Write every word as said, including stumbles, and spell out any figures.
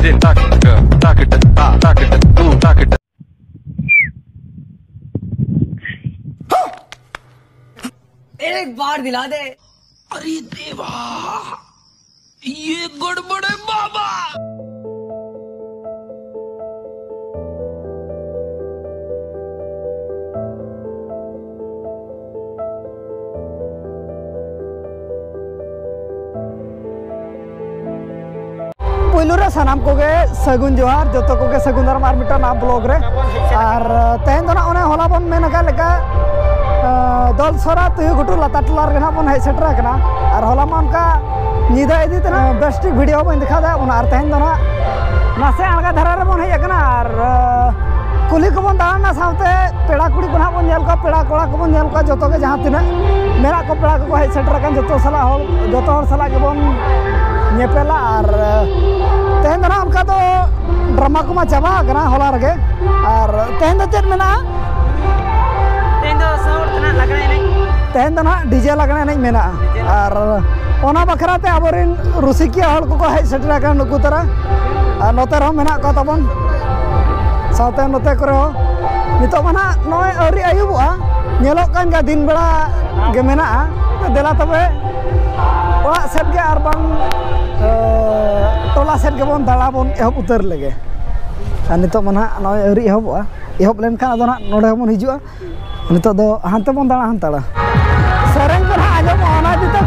दे ताकत, ताकत, ता-, ताकत, तू ताकत। एक बार दिला दे। अरे देवा, ये गड़बड़ है बाबा। ᱯᱩᱭᱞᱩ ᱨᱮ ᱥᱟᱱᱟᱢ ᱠᱚᱜᱮ ᱥᱟᱹᱜᱩᱱ ᱡᱚᱦᱟᱨ, ᱡᱚᱛᱚ ᱠᱚᱜᱮ ᱥᱟᱹᱜᱩᱱ ᱫᱟᱨᱟᱢ ᱟᱨ ᱢᱤᱫᱴᱟᱝ ᱱᱟᱣᱟ ᱵᱞᱚᱜ ᱨᱮ᱾ ᱟᱨ ᱛᱮᱦᱮᱧ ᱫᱚ ᱱᱟᱜ ᱚᱱᱮ ᱦᱚᱞᱟ ᱵᱚᱱ ᱢᱮᱱ ᱟᱠᱟᱫ ᱞᱮᱠᱟ, ᱟᱸ, ᱫᱚᱞ ᱥᱚᱨᱟ ᱛᱩᱭᱩ ᱜᱷᱩᱴᱩ ᱞᱟᱛᱟᱨ ᱴᱚᱞᱟ ᱨᱮᱜᱮ ᱱᱟᱜ ᱵᱚᱱ ᱦᱮᱡ ᱥᱮᱴᱮᱨ ᱟᱠᱟᱱᱟ᱾ ᱟᱨ ᱦᱚᱞᱟ ᱢᱟ ᱚᱱᱠᱟ ᱧᱤᱫᱟᱹ ᱤᱫᱤ ᱛᱮ ᱱᱟᱜ ᱵᱮᱥ ᱴᱷᱤᱠ ᱵᱷᱤᱰᱤᱭᱳ ᱵᱟᱹᱧ ᱫᱮᱠᱷᱟᱣ ᱫᱟᱲᱮᱭᱟᱜ ᱵᱚᱱᱟ᱾ ᱟᱨ ᱛᱮᱦᱮᱧ ᱫᱚ ᱱᱟᱜ ᱱᱟᱥᱮ ᱟᱬᱜᱟ ᱫᱷᱟᱨᱟ ᱨᱮᱵᱚᱱ ᱦᱮᱡ ᱟᱠᱟᱱᱟ᱾ ᱟᱨ, ᱟᱸ, ᱠᱩᱞᱦᱤ ᱠᱚᱵᱚᱱ ᱫᱟᱬᱟᱱᱟ, ᱥᱟᱶᱛᱮ ᱯᱮᱲᱟ ᱠᱩᱲᱤ ᱠᱚ ᱱᱟᱦᱟᱜ ᱵᱚᱱ ᱧᱮᱞ ᱠᱚᱣᱟ, ᱯᱮᱲᱟ ᱠᱚᱲᱟ ᱠᱚᱵᱚᱱ ᱧᱮᱞ ᱠᱚᱣᱟ, ᱡᱚᱛᱚ ᱜᱮ ᱡᱟᱦᱟᱸ ᱛᱤᱱᱟᱹᱜ ᱢᱮᱱᱟᱜ ᱠᱚ ᱯᱮᱲᱟ ᱠᱚᱠᱚ ᱦᱮᱡ ᱥᱮᱴᱮᱨ ᱟᱠᱟᱱ, ᱡᱚᱛᱚ ᱥᱟᱞᱟᱜ ᱦᱚᱲ, ᱡᱚᱛᱚ ᱦᱚᱲ ᱥᱟᱞᱟᱜ ᱜᱮᱵᱚᱱ ᱧᱮᱯᱮᱞᱟ᱾ ᱟᱨ ᱛᱮᱦᱮᱧ ᱫᱚ ᱱᱟᱦᱟᱜ ᱚᱱᱠᱟ ᱫᱚ ᱰᱨᱟᱢᱟ ᱠᱚᱢᱟ ᱪᱟᱵᱟ ᱟᱠᱟᱱᱟ ᱦᱚᱞᱟ ᱨᱮᱜᱮ᱾ ᱟᱨ ᱛᱮᱦᱮᱧ ᱫᱚ ᱪᱮᱫ ᱢᱮᱱᱟᱜᱼᱟ? ᱛᱮᱦᱮᱧ ᱫᱚ ᱥᱟᱶ ᱛᱮᱱᱟᱜ ᱞᱟᱜᱽᱬᱮ ᱮᱱᱮᱡ᱾ ᱛᱮᱦᱮᱧ ᱫᱚ ᱱᱟᱦᱟᱜ ᱰᱤᱡᱮ ᱞᱟᱜᱽᱬᱮ ᱮᱱᱮᱡ ᱢᱮᱱᱟᱜᱼᱟ᱾ ᱟᱨ ᱚᱱᱟ ᱵᱟᱠᱷᱨᱟ ᱛᱮ ᱟᱵᱚᱨᱮᱱ ᱨᱩᱥᱤᱠᱤᱭᱟᱹ ᱦᱚᱲ ᱠᱚᱠᱚ ᱦᱮᱡ ᱥᱮᱴᱮᱨ ᱟᱠᱟᱱᱟ ᱱᱩᱠᱩ ᱛᱟᱨᱟ᱾ ᱟᱨ ᱱᱚᱛᱮ ᱨᱮᱦᱚᱸ ᱢᱮᱱᱟᱜ ᱠᱚᱣᱟ ᱛᱟᱵᱚᱱ, ᱥᱟᱶᱛᱮ ᱱᱚᱛᱮ ᱠᱚᱨᱮ ᱦᱚᱸ᱾ ᱱᱤᱛᱚᱜ ᱢᱟ ᱱᱟᱦᱟᱜ ᱱᱚᱜᱼᱚᱭ ᱟᱹᱣᱨᱤ ᱟᱹᱭᱩᱵᱚᱜᱼᱟ, ᱧᱮᱞᱚᱜ ᱠᱟᱱ ᱜᱮᱭᱟ ᱫᱤᱱ ᱵᱮᱲᱟ ᱜᱮ ᱢᱮᱱᱟᱜᱼᱟ᱾ ᱫᱮᱞᱟ ᱛᱚᱵᱮ ᱚᱲᱟᱜ ᱥᱮᱫ ᱜᱮ ᱟᱨ ᱵᱟᱝ, ᱮ, ᱴᱚᱞᱟ ᱥᱮᱫ ᱜᱮᱵᱚᱱ ᱫᱟᱬᱟ ᱵᱚᱱ ᱮᱦᱚᱵ ᱩᱛᱟᱹᱨ ᱞᱮᱜᱮ᱾ ᱟᱨ ᱱᱤᱛᱚᱜ ᱢᱟ ᱱᱟᱦᱟᱜ ᱱᱚᱜᱼᱚᱭ ᱟᱹᱣᱨᱤ ᱮᱦᱚᱵᱚᱜᱼᱟ, ᱮᱦᱚᱵ ᱞᱮᱱᱠᱷᱟᱱ ᱟᱫᱚ ᱱᱟᱦᱟᱜ ᱱᱚᱰᱮ ᱦᱚᱸᱵᱚᱱ ᱦᱤᱡᱩᱜᱼᱟ᱾ ᱱᱤᱛᱚᱜ ᱫᱚ ᱦᱟᱱᱛᱮ ᱵᱚᱱ ᱫᱟᱬᱟ ᱦᱟᱱᱛᱟᱲᱟ᱾ ᱥᱮᱨᱮᱧ ᱠᱚ ᱱᱟᱦᱟᱜ ᱟᱸᱡᱚᱢᱚᱜᱼᱟ, ᱚᱱᱟ ᱤᱫᱤ ᱛᱮ